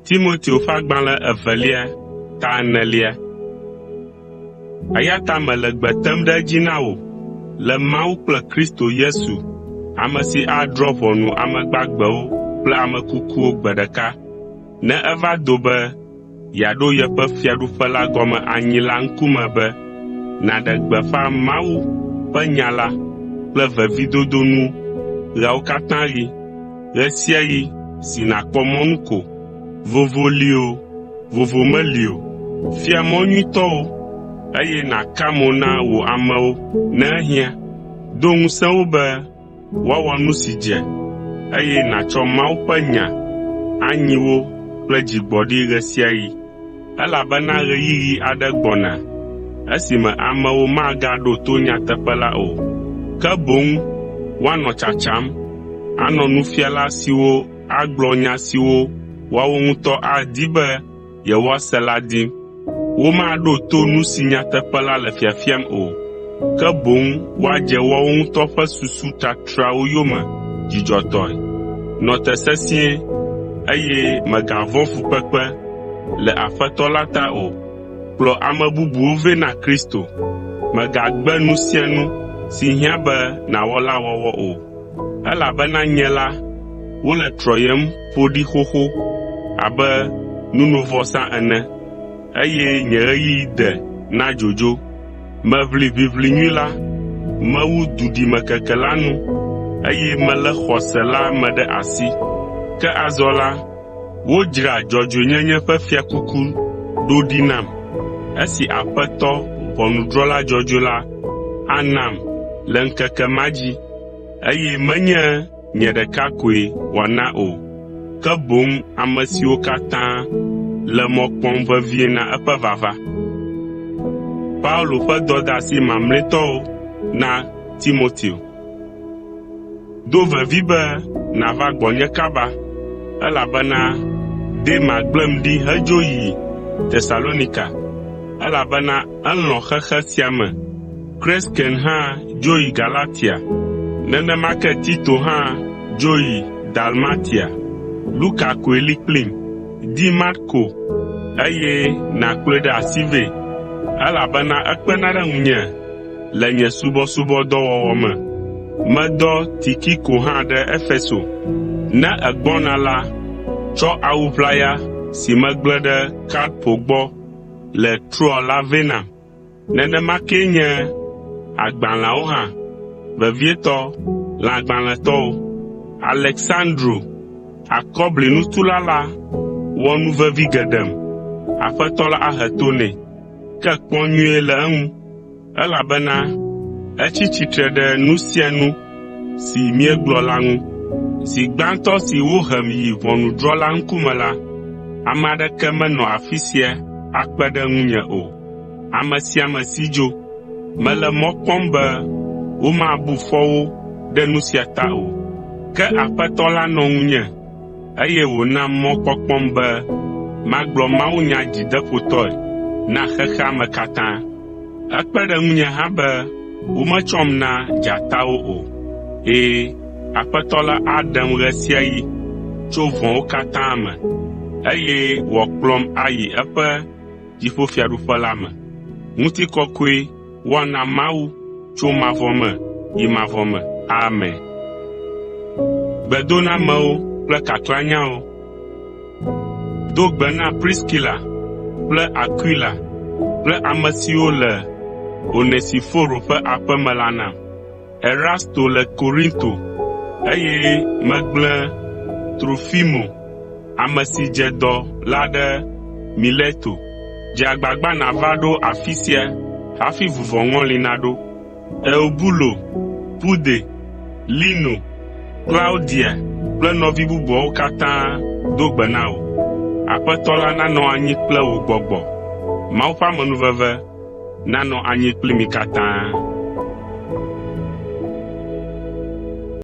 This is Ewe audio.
Timoteo ƒe agbalẽ evelia ta enelia. Eya ta mele gbe tem ɖe edzi na wò le Mawu kple Kristo Yesu, ame si adrɔ̃ ʋɔnu ame gbagbewo kple ame kukuwo gbe ɖeka ne eva do be yeaɖo yeƒe fiaɖuƒe la gɔme anyi la ŋkume be nàɖe gbeƒã Mawu ƒe nya la kple vevidodo nu ɣeawo katã ɣi, ɣe sia ɣi si nàkpɔ mɔnu ko. Vovo li o, vovo meli o. Fia mɔ nyuitɔwo, eye nàka mo na wò amewo ne ehiã. Do ŋusẽ wo be woawɔ nu si dze, eye nàtsɔ Mawu ƒe nya anyi wo kple dzigbɔɖi ɣe sia ɣi, elabena ɣeyiɣi aɖe gbɔna esime amewo magaɖo to nyateƒe la o, ke boŋ woanɔ tsatsam, anɔ nufiala siwo agblɔ nya siwo woawo ŋutɔ adi be yewoase la dim. Womaɖo to nu si nyateƒe la le fiafiam o, ke boŋ woadze woawo ŋutɔ ƒe susu tatrawo yome dzidzɔtɔe. Nɔ te sesĩe, eye mègavɔ̃ fukpekpe le Aƒetɔ la ta o. Kplɔ ame bubuwo vɛ na Kristo. Mègagbe nu sia nu si hiã be nàwɔ la wɔwɔ o, elabena nye la, wole trɔyem ƒo ɖi xoxo abe nunovɔsa ene, eye nye ɣeyiɣi de na dzodzo. Meʋli ʋiʋli nyui la, mewu duɖimekeke la nu, eye melé xɔse la me ɖe asi. Ke azɔ la, wodzra dzɔdzɔenyenye ƒe fiakuku ɖo ɖi nam, esi Aƒetɔ, ʋɔnudrɔ̃la dzɔdzɔe la anam le ŋkeke ma dzi, eye menye nye ɖeka koe wòana o, ke boŋ ame siwo katã le mɔ kpɔm vevie na eƒe vava. Paulo ƒe dɔdeasi mamlɛtɔwo na Timoteo. Do vevi be nàva gbɔnye kaba, elabena Dema gblẽm ɖi hedzo yi Tesalonika, elabena elɔ̃ xexe sia me. Kresken hã dzo yi Galatia, nenema ke Tito hã dzo yi Dalmatia. Luka koe li kplim. Di Marko, eye nàkplɔe ɖe asi vɛ, elabena ekpena ɖe ŋunye le nye subɔsubɔdɔwɔwɔ me. Medɔ Tikiko hã ɖe Efeso. Ne ègbɔna la, tsɔ awu ʋlaya si megblẽ ɖe Karpo gbɔ le Troa la vɛ nam. Nenema kee nye agbalẽawo hã, vevietɔ lãgbalẽtɔwo. Aleksandro, akɔblinutula la wɔ nu vevi geɖem. Aƒetɔ la ahe to nɛ. Ke kpɔ nyuie le eŋu, elabena etsi tsitre ɖe nu sia nu si míegblɔ la ŋu. Zi gbãtɔ si wohem yi ʋɔnudrɔ̃la ŋkume la, ame aɖeke menɔ afi sia akpe ɖe ŋunye o. Ame sia ame si dzo. Mele mɔ kpɔm be womabu fɔ wo ɖe nu sia ta o. Ke Aƒetɔ la nɔ ŋunye, eye wòna mɔkpɔkpɔm be magblɔ mawunya dzideƒotɔe na xexea me katã. Ekpe ɖe ŋunye hã be wometsɔm na dzatawo o. Ɛ̃, Aƒetɔ la aɖem ɣe sia ɣi tso vɔ̃wo katã me, eye wòakplɔm ayi eƒe dziƒofiaɖuƒe la me. Ŋutikɔkɔe woana Mawu tso mavɔ me yi mavɔ me. Amen. Do gbe na Priskila kple Akwila kple ame siwo le Onesiforo ƒe aƒe me la nam. Erasto le Korinto, eye megblẽ Trofimo, ame si dze dɔ la ɖe Mileto. Dze agbagba nàva ɖo afi sia hafi vuvɔŋɔli naɖo. Eubulo, Pude, Lino, Klaudia kple nɔvi bubuawo katã do gbe na wò. Aƒetɔ la nanɔ anyi kple wò gbɔgbɔ. Mawu ƒe amenuveve nanɔ anyi kpli mi katã.